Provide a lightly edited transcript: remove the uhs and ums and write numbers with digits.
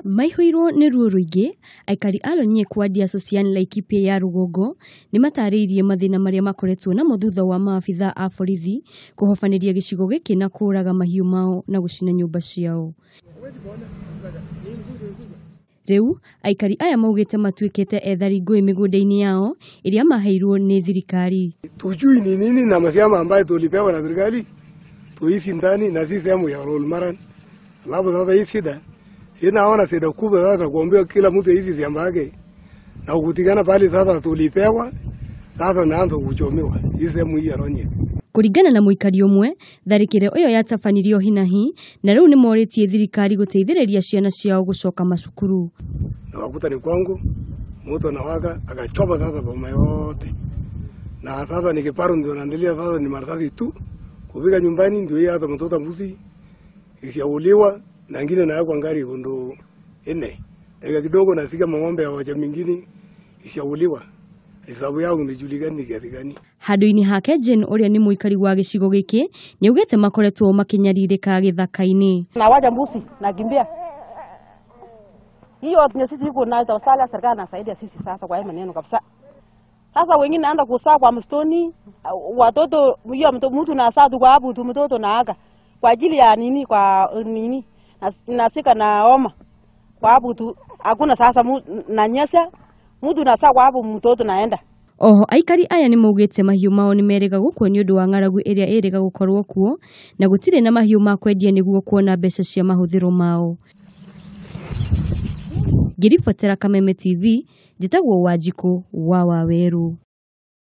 Maihũirwo nĩ ruo rũingĩ, aikari a Lonyik wadi ya Sosian Laikipia ya rũgongo nĩmatarĩirie mathĩna marĩa makoretwo namo thutha wa maabitha a borithi kũhobanĩria gĩcigo gĩkĩ na kũraga mahiũ mao na gũcina nyũmba ciao. Rĩu aikari aya maugĩte matuĩkĩte ethari ngũĩ mĩgũnda-inĩ yao ĩrĩa maheirwo nĩ thirikari. Tujui ni nini na mashamba ambayo tulipewa na serikali tuishi ndani na sisi sehemu ya Lolmaran. Alafu sasa hii shida sinaona shida kubwa sasa kuambia kila mtu hizi shamba yake na kukutikana pale sasa tulipewa sasa naanza kuchomewa hii sehemu hii ya Lonyik. Kũringana na mũikari ũmwe, tharĩkĩro ĩyo yatabanirio hinahi na rĩu nĩmorĩtie thirikari gũteithĩrĩria ciana ciao gũcoka macukuru. Na wakuta ni kwangu moto na waka akachoma sasa boma yote, na sasa ni kiparu ndio naendelea sasa ni marasasi tu kufika nyumbani ndio hii hata mtoto mbuzi isiauliwa na ngine na kwa ngari kondo ene dakika kidogo nasikia ng'ombe ya wacha mingine isiauliwa hesabu yao nijulikani kiasi gani. Handũ-inĩ hake Jane ũrĩa nĩ mũikari wa gĩcigo gĩkĩ nĩaugĩte makoretwo makĩnyarirĩka gĩthaka-inĩ. Na waja mbuzi nakimbia hiyo ndio sisi yuko nayo tawasala serikali nasaidia sisi sasa kwa maneno kabisa. Sasa wengine naanza kusaa kwa mstoni watoto hiyo mtu na saa tu kwa hapo tu mtoto na aka kwa ajili ya nini kwa nini nasika na homa kwa hapo tu hakuna sasa na nyesa mtu na saa kwa hapo mtoto naenda. Oho aikari aya nĩ maugĩte mahiũ mao nĩ merĩga gũkua nĩ ũndũ wa ng'aragu ĩrĩa ĩrĩga gũkorwo kuo na gũtirĩ na mahiũ ma kwendia nĩguo kuona mbeca cia mahũthĩro mao. Ngĩribotera Kameme TV, njĩtagwo Wanjikũ wa Wawerũ.